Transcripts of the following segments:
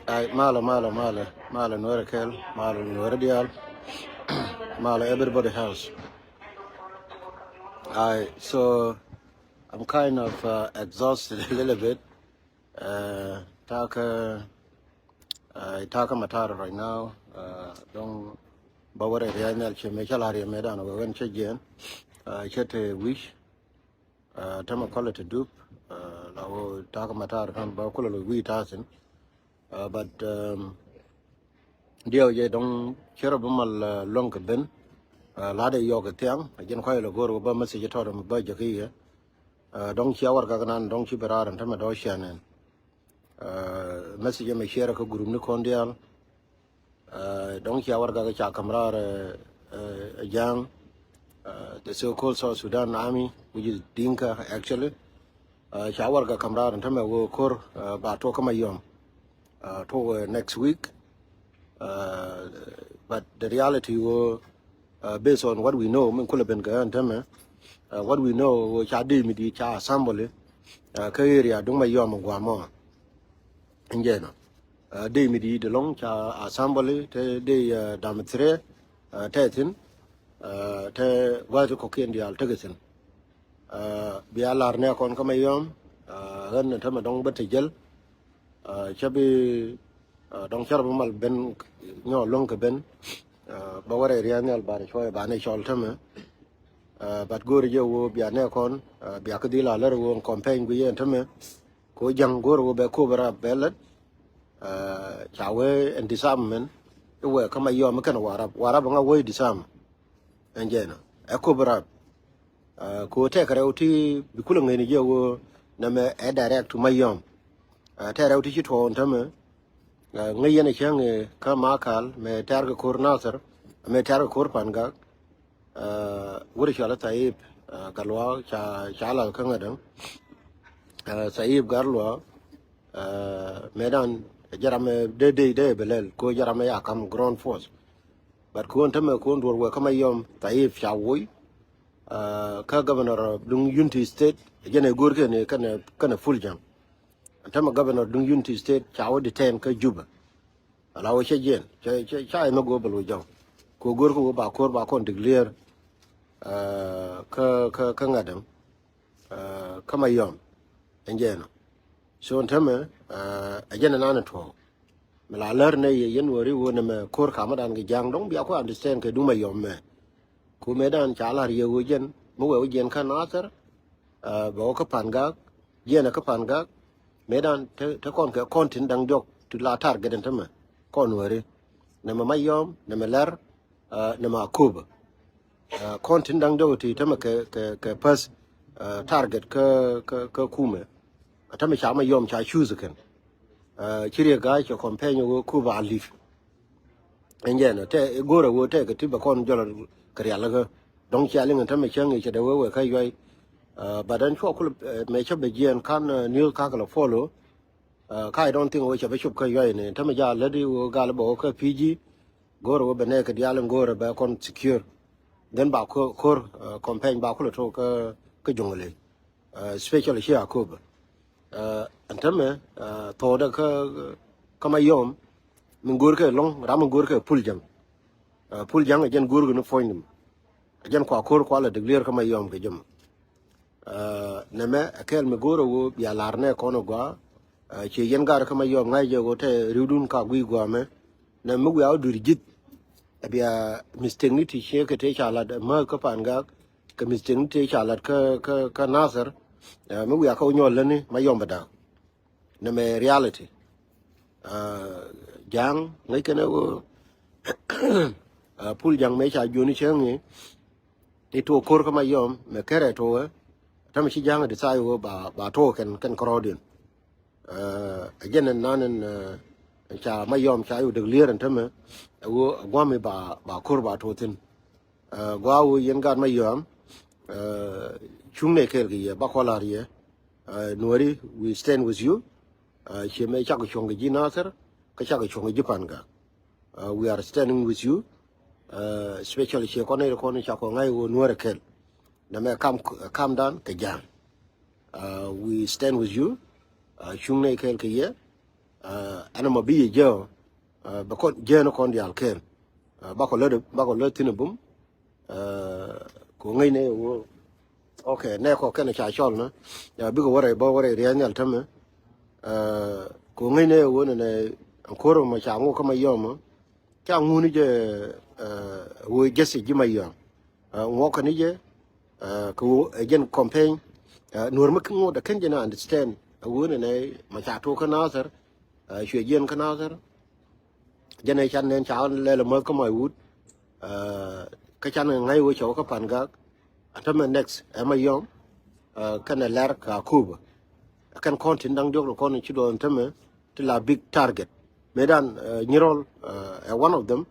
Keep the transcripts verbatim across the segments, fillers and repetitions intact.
Ai, malɛ, malɛ, malɛ, malɛ Nuɛrɛ kɛl, malɛ Nuɛrɛ diaal, malɛ everybody house. Ai, so I'm kind of uh, exhausted a little bit. Uh, takä, uh, takä matar right now. Uh, dɔŋ ba wärɛ ria̱a̱ny nhial ciɛ mëë cä la̱r yɛ mëë dan wä ɣän cä jiɛn. Uh, cä te wi̱c. Uh, tämɛ kɔlɛ te dup. Uh, la wä takä matar kan ba kulɛ lo wi̱i̱ ta̱thin. Uh, but um, diɛw jɛ dɔŋ cɛ rɔ bi mal uh, luäŋ kɛ ben. Uh, la̱t ɛ yɔk kɛ thiaŋ a jɛn kɔc lɛ go̱o̱r wä ba message tɔt mi ba jɛ kä yɛ. Uh, dɔŋ cia warɛgak nan dɔŋ ci bi raar ɛn tämɛ dɔ̱ ciɛ nɛn. Uh, message ɛmɛ share kä group ni kɔn diaal. Uh, dɔŋ cia warɛgak ca ka̱m raar uh, uh, Ja̱a̱ŋ, uh, the so-called South Sudan Army, which is Dinka actually. Uh, ca warɛgak ka̱m raar ɛn tämɛ wä ko̱r uh, ba tuɔk kä Mayɔm. Uh, tuɔk uh, next week. Uh, but the reality wä uh, based on what we know, min kulɛ ben kɛ ɛn tämɛ. Uh, what we know wä ca dee mi di ca assembly uh, kä area duŋ Mayɔm guamɔ. Ɛn jɛ nɔ. Uh, dee mi di di lɔŋ ca assembly te dee uh, dam thire uh, te thin uh, te gua̱th kɔkiɛn diaal tekɛ thin. Uh, bia lar nɛ kɔn kä Mayɔm uh, ɣän ɛn tämɛ dɔŋ bä te jäl. Uh, cä bi uh, dɔŋ cär bi mal ben nyɔ luäŋ kɛ ben. Uh, ba wärɛ ria̱a̱n nhial banɛ cuɔyɛ banɛ cɔl tämɛ. Uh, but go̱o̱ri jɛ wä bia nɛ kɔn uh, bia kä dhil a lär wä campaign gui yɛn tämɛ. Ko ja̱ŋ go̱o̱ri wä bɛ ko̱o̱p rap bɛ lät. Uh, ca wee ɛn disarmament iwɛ kä Mayɔm ikɛn Warap, Warap ŋa wee disarm. Ɛn jɛ nɔ ɛ ko̱o̱p rap. Uh, ko tɛk rɛw ti bi kulɛ ŋeni jɛ wä nɛmɛ ɛ direct to Mayɔm. Uh, tɛk rɛw ti ci tuɔɔk ɛn tämɛ. Uh, ŋäc yɛn ɛ cäŋ ɛ kä Makal mɛ tɛ̈r kɛ ko̱r Nathir mɛ tɛ̈r kɛ ko̱r Pangak. Uh, wur cɔal Thayip uh, Gatluak ca ca lal kä ŋädäŋ. Uh, Thayip Gatluak uh, mëëdan jɛ ram ɛ dee dee dee bɛ lɛl ko jɛ ram ɛ ya kam ground force. But ko̱n tämɛ ko̱n duɔr wek kä Mayɔm Thayip ca woc. Uh, kä governor of duŋ Unity State jɛn ɛ go̱o̱r kɛn kɛn kɛn Pul Jaŋ. Tämɛ governor duŋ Unity State ca wä detain kä Juba. Ala wä cɛ jiɛn ca ca ca ɛmɛ go̱o̱r bɛ loc jɔŋ. Ko go̱o̱r kä wä ba ko̱r ba kɔn declare uh, kä kä kä ŋa̱t däŋ uh, kä Mayɔm. Ɛn jɛ nɔ. So ɛn tämɛ uh, ɛ jɛn ɛnan ɛ tuɔɔk. Mi la lär nɛ yɛ yɛn wä ri wä nɛmɛ ko̱r kamädan kɛ Ja̱a̱ŋ dɔ̱ŋ bia ku understand kɛ duŋ Mayɔm mɛ. Ku mëëdan ca lar yɛ wä jɛn mi wɛ wä jɛn kä Nathir uh, bɛ wä kä Pangak. Jɛn ɛ kä Pangak mëëdan te te kɔn kɛ kɔn tin da̱ŋ diɔk ti la target ɛn tämɛ kɔn wä ri. Nɛmɛ Mayɔm nɛmɛ lär uh, nɛmɛ Akobo. Uh, kɔn tin da̱ŋ diɔk ti tämɛ kɛ kɛ kɛ path uh, target kä kä kä kumɛ. Tämɛ ca Mayɔm ca choose kɛn. Uh, ci riek ga̱a̱c cɛ campaign wä Akobo a live. Ɛn jɛ nɔ tɛ go̱rɛ wä tɛ kɛ ti bɛ kɔn jɔl kɛ rialikä. Dɔ̱ŋ cia liŋ ɛn tämɛ cäŋ i̱ cɛ dee wee wee kä yuay. Uh, but ɛn cuɔ kul uh, mɛ cä bɛ jiɛn kan uh, news kakɛ lɛ follow. Uh, ka I don't think wee cɛ bɛ cop kä yuay ni tämɛ ja läti wä gal bɛ wä kä P G. Go̱rɛ wä bɛ nɛɛkɛ diaal in go̱rɛ bɛ kɔn secure. Then ba ko̱r uh, campaign ba kulɛ tok kä kä Jonglei. Uh, especially ci Akobo. Uh, ɛn tämɛ uh, thɔɔdɛ kä kä Mayɔm min go̱o̱rkɛ lɔ̱ŋ ram min go̱o̱rkɛ Pul Jaŋ. Uh, Pul Jaŋ ɛ jɛn go̱o̱rkɛ ni puɔ̱ny nim. Ɛ jɛn kua ko̱r kua la declare kä Mayɔm kɛ jɛ mɔ. Uh, nɛmɛ ɛ kɛɛl mi go̱o̱rɛ wä bia lar nɛ kɔn ɛ gɔaa. Uh, ci yɛn gar kä Mayɔm ŋa̱c jɛ wä tɛ ri̱wdun ka gui̱c gɔaa mɛ. Nɛ mi wiaa wä dui̱r ji̱th. Ɛ bia mistake ni ti ciek kɛ tëë ca lat ɛ mäth kä Pangak. Kɛ mistake ni tëë ca lat kä kä kä Nathir. Uh, mi wiaa kä wä nyɔl läni Mayɔm bɛ da̱a̱k. Nɛmɛ reality. Uh, Ja̱a̱ŋ ŋäc kɛn ɛ wä uh, Pul Jaŋ mëë ca juɔni cäŋ i̱ i̱ tuɔɔk ko̱r kä Mayɔm mɛ kɛrɛ tuɔɔk ɛ tämɛ ci Ja̱a̱ŋ ɛ decide wä ba ba tuɔɔk kɛn kɛn kärɔɔdiɛn. Uh, ɛ jɛn ɛn nan ɛn uh, ca Mayɔm ca yuk declare ɛn tämɛ ɛ wä gua̱mi ba ba ko̱r ba tuɔɔk thi̱n. Uh, gua̱a̱ wä yɛn gaat Mayɔm uh, cuŋ nɛ kɛɛl kɛ yɛ ba kɔlar yɛ. Uh, Nuäri, we stand with you. Uh, ciɛ mɛ cakɛ cuɔ̱ŋ kɛ ji̱ Nathir kä cakɛ cuɔ̱ŋ kɛ ji̱ Pangak. Uh, we are standing with you. Uh, especially ciɛ kɔn nɛy kɔn cakɔ ŋa̱c wä Nuäri kɛl. Nɛmɛ kam kam dan kɛ Ja̱a̱ŋ. Uh, we stand with you. Uh, cuŋ nɛy kɛɛl kɛ yɛ. Ɛn ɛmɔ bi yɛ jiɛ ɔ bɛ kɔn jiɛ ni kɔn diaal kɛɛl. Bakɔ lät bakɔ lät thin ɛ bum. Kɛ ŋäc nɛ ɣöö ok nɛ kɔ kɛn ca cɔl ni bikɛ wä rɛy bä wä rɛy ria̱a̱c nhial tämɛ. Kɛ ŋäc nɛ ɣöö nɛ nɛ ko̱r mɔ ca ŋuk kä Mayɔm. Ca ŋuni jɛ ɣöö jɛsi ji̱ Mayɔm ŋuɔk kɛ ni jɛ. Kɛ ɣöö ɛ jɛn campaign nuɔr mi ŋot ɛ kɛn jɛ ni understand ɛ ɣöö nɛ nɛ mɔ ca tok kä Nathir. Cuɛ jiɛn kä Nathir. Jɛn ɛ can nɛn ca lɛl ɛ mäth kä Maiwut. Kä can ŋa̱c wä cɔw kä Pangak. Ɛ tämɛ next ɛ Mayɔm. Kɛn ɛ lɛr kɛ Akobo. Ɛ kɛn kɔn tin da̱ŋ diɔ̱k rɔ kɔn ci duɔth tämɛ ti la big target. Mëëdan Nyirɔl ɛ one of them.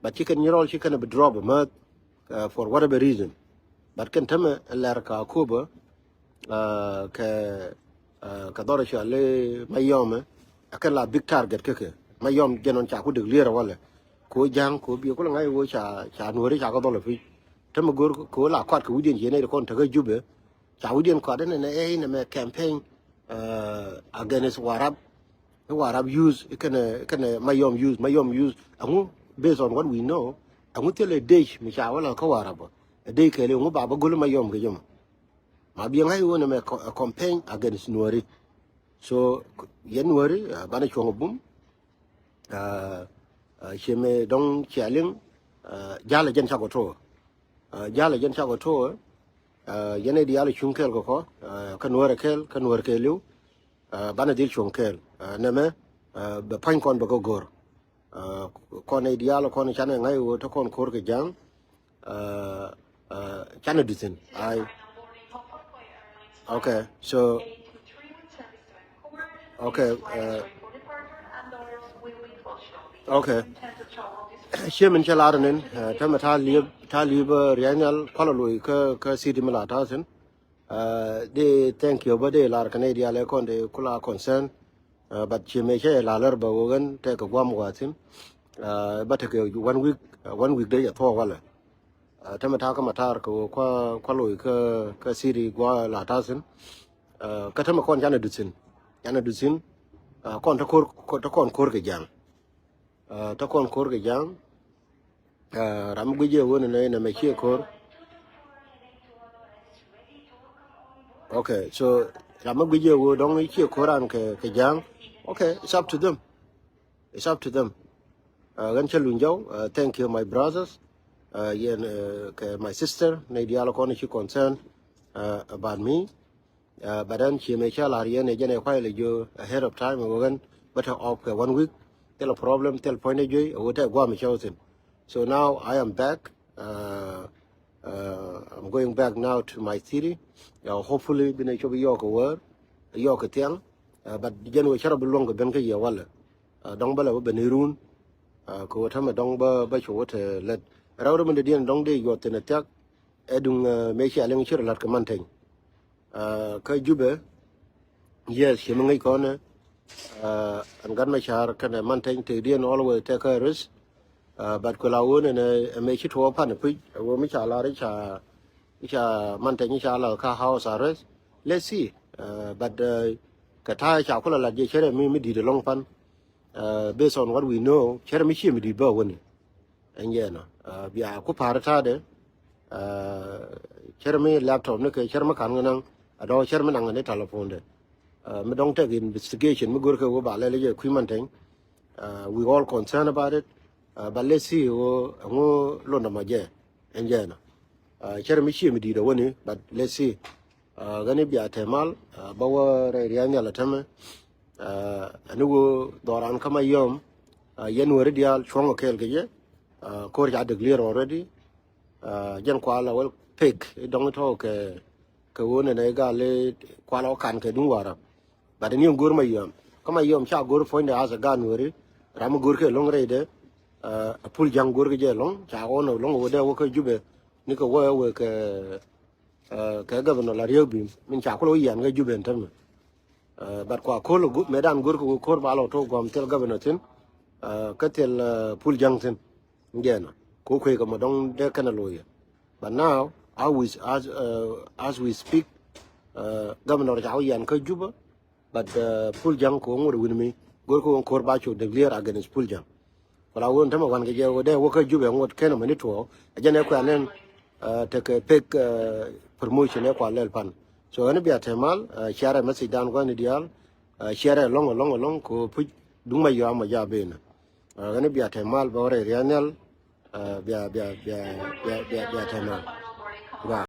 But ci kɛn Nyirɔl ci kɛn ɛ bi drop ɛ mäth for whatever reason. But kɛn tämɛ ɛ lɛr kɛ Akobo. Kɛ kɛ dhɔr cuali Mayɔm ɛ kɛ la big target kä kɛ Mayɔm jɛn ɔn ca ku dek lier ɛ walɛ. Ko ja̱ŋ ko biɛ ku la ŋa̱c wo ca ca nuɔri ca kɛ dhɔl ɛ pi̱c. Tämɛ go̱r ko la kɔat kɛ wi̱diɛn ciɛ nɛy ti kɔn tekä Jubɛ. Ca wi̱diɛn kɔat ɛn ɛn ɛ inɛ mɛ campaign against Warap. I̱ Warap use ikɛnɛ ikɛnɛ Mayɔm use Mayɔm use ɛŋu based on what we know. Ɛŋu thilɛ dec mi ca wä la kä Warap ɛ dec kɛɛli ɛŋu ba bä go̱l Mayɔm kɛ jɛ mɔ. Ma biɛ ŋa̱c ɣöö nɛmɛ a campaign against Nuäri. So yɛn Nuäri banɛ cuɔ̱ŋ a bum. Ciɛ mëë dɔ̱ŋ cia liŋ. Ja̱l a jɛn cakɔ to̱o̱. Ja̱l a jɛn cakɔ to̱o̱. Yɛn ɛ diaal a cuŋ kɛɛl kɛ kɔ kä Nuäri kɛɛl kä Nuäri kɛɛliw. Banɛ dhil cuɔ̱ŋ kɛɛl nɛmɛ bɛ pa̱ny kɔn bɛ kɛ go̱r. Kɔn ɛ diaal kɔn canɛ ŋa̱c ɣöö te kɔn ko̱r kɛ ja̱ŋ. Canɛ duth thi̱n ai. Okay, so okay. Okay. Ciɛ min cɛ lar nin tämɛ ta̱a̱ liep ta̱a̱ liep ria̱nyal kualɛ loc kä kä city mi la ta̱a̱ thi̱n. Di thank you bä di lar kɛ nɛy diaal ɛ kɔn di kula concern. But ci mëë cä yɛ la lär bä wä ɣän tekɛ guam gua̱a̱ thi̱n. Bä tekɛ one week, one week dee yɛ thuɔɔk walɛ. Tämɛ ta̱a̱ kä matar kɛ wä kua kua loc kä kä city gua̱a̱ la ta̱a̱ thi̱n. Kä tämɛ kɔn canɛ duth thi̱n canɛ duth thi̱n. Kɔn te ko̱r te kɔn ko̱r kɛ ja̱ŋ. Te kɔn ko̱r kɛ ja̱ŋ. Ram mi guic jɛ wen nɛ nɛ mɛ ciɛ ko̱r. Okay, so ram mi guic jɛ wen dɔŋ ciɛ ko̱r an kɛ kɛ ja̱ŋ. Okay, it's up to them. It's up to them. Ɣän cä luny jɔw. Thank you my brothers. Yɛn kɛ my sister nɛ diaal kɔn ci concern about me. But ɛn ci mëë cä lar yɛn ɛ jɛn ɛ kuay lɛ jiö ahead of time ɛ wä ɣän bä te off kɛ one week. Thil problem thil puɔ̱ny ɛ juey ɛ wä te guam cä wä thin. So now I am back. I'm going back now to my city. Hopefully binɛ cop yɔɔk kɛ wäär yɔɔk kɛ thiaŋ. But jɛn wä cä rɔ bi luɔ̱ŋ kɛ ben kä yɛ walɛ. Dɔ̱ŋ bä lɛ wä ben irun. Kɛ wä tämɛ dɔ̱ŋ bä bä cu wä te lät. Rɛw rɛ mi dee diɛn dɔ̱ŋ dee yuɔth thin ɛ thiak. Ɛ duŋ mëë cia liŋ ci rɔ la̱t kɛ man teny. Kä Jubɛ. Yes, ci mi ŋäc kɔn ɛ ɛn gat mɛ ca̱r kɛnɛ man teny tëëkdiɛn always tëëkä risk. But kuɛ la ɣöö nɛnɛ ɛ mëë ci tuɔɔk pan ɛ puc ɛ ɣöö mi ca lar i̱ ca i̱ ca man teny i̱ ca la kä house arrest. Let's see. But kɛ ta̱a̱ ca kulɛ lat jɛ cärɛ mi mi di̱i̱t ɛlɔ̱ŋ pan. Based on what we know cärɛ mi cie mi di̱i̱t bä wäni. Ɛn jɛɛnä bia ku pa̱a̱r ta̱a̱dɛ. Cär mi laptop ni kɛ cär mi ka̱n kɛ naŋ a dɔ̱ cär mi naŋ ni telephone dɛ. Mi dɔ̱ŋ tɛk investigation mi görkɛ wä ba lɛl jɛ kui̱ man tɛny. We all concern about it. But let's see wä ɛŋu lundä ma jɛ ɛn jɛɛnä. Cär mi cie mi di̱i̱t a wäni but let's see. Ɣän i̱ bia te mal bä wä rɛy ria̱a̱ny nhial a tämɛ. Ɛn i̱ wä dhɔran kä Mayɔm. Yɛn wä ri diaal cuɔ̱ŋ a kɛɛl kɛ jɛ. Ko̱r ca declare already. Jɛn kual a wä pek i̱ dɔ̱ŋ i̱ tɔ̱ kɛ kɛ wä nɛnɛ i̱ gal i̱ kual a wä kan kɛ duŋ Warap. But ɛn i̱ ɛn go̱r Mayɔm kä Mayɔm ca go̱r puɔ̱nydɛ as a gan wä ri. Ram mi go̱r kɛ lo̱ŋ rɛydɛ. A pul ja̱ŋ go̱r kɛ jɛ lo̱ŋ ca wä nɔ lo̱ŋ wä dee wä kä Jubɛ. Ni kɛ wä wä kɛ kɛ governor la riek bi min ca kulɛ wä yian kɛ Jubɛ ɛn tämɛ. But kua ko̱l mëëdan go̱r kɛ wä ko̱r ba lɔ tok guam thil governor thin. Kä thil pul ja̱ŋ thin. Jɛɛnä ko kuec kɛ ma dɔŋ dee kɛn a loyɛ. But now as we as we speak, governor ca wä yian kä Jubɛ. But pul ja̱ŋ ko ŋot win mi Go̱r kɛ wä ko̱r ba cu declare against Pul Jäŋ. Wala wä tämɛ wan kɛ jɛ wä dee wä kä Jubɛ ŋuɔt kɛn mɛ ni tuɔɔ. A jɛn ɛ kuɛ nɛn, uh, tekɛ pek, uh, promotion ɛ kua lɛl pan. So ɛn bia tɛ mal, uh, share message dan gua̱n ni diaal, uh, share ɛlɔŋ, ɛlɔŋ, ɛlɔŋ, ko puc duŋ ma yɔa ma ja ben. Uh, ɛn bia tɛ mal bɛ wä rɛ rianial, uh, bia, bia, bia, bia, bia, bia tɛ mal. Wa.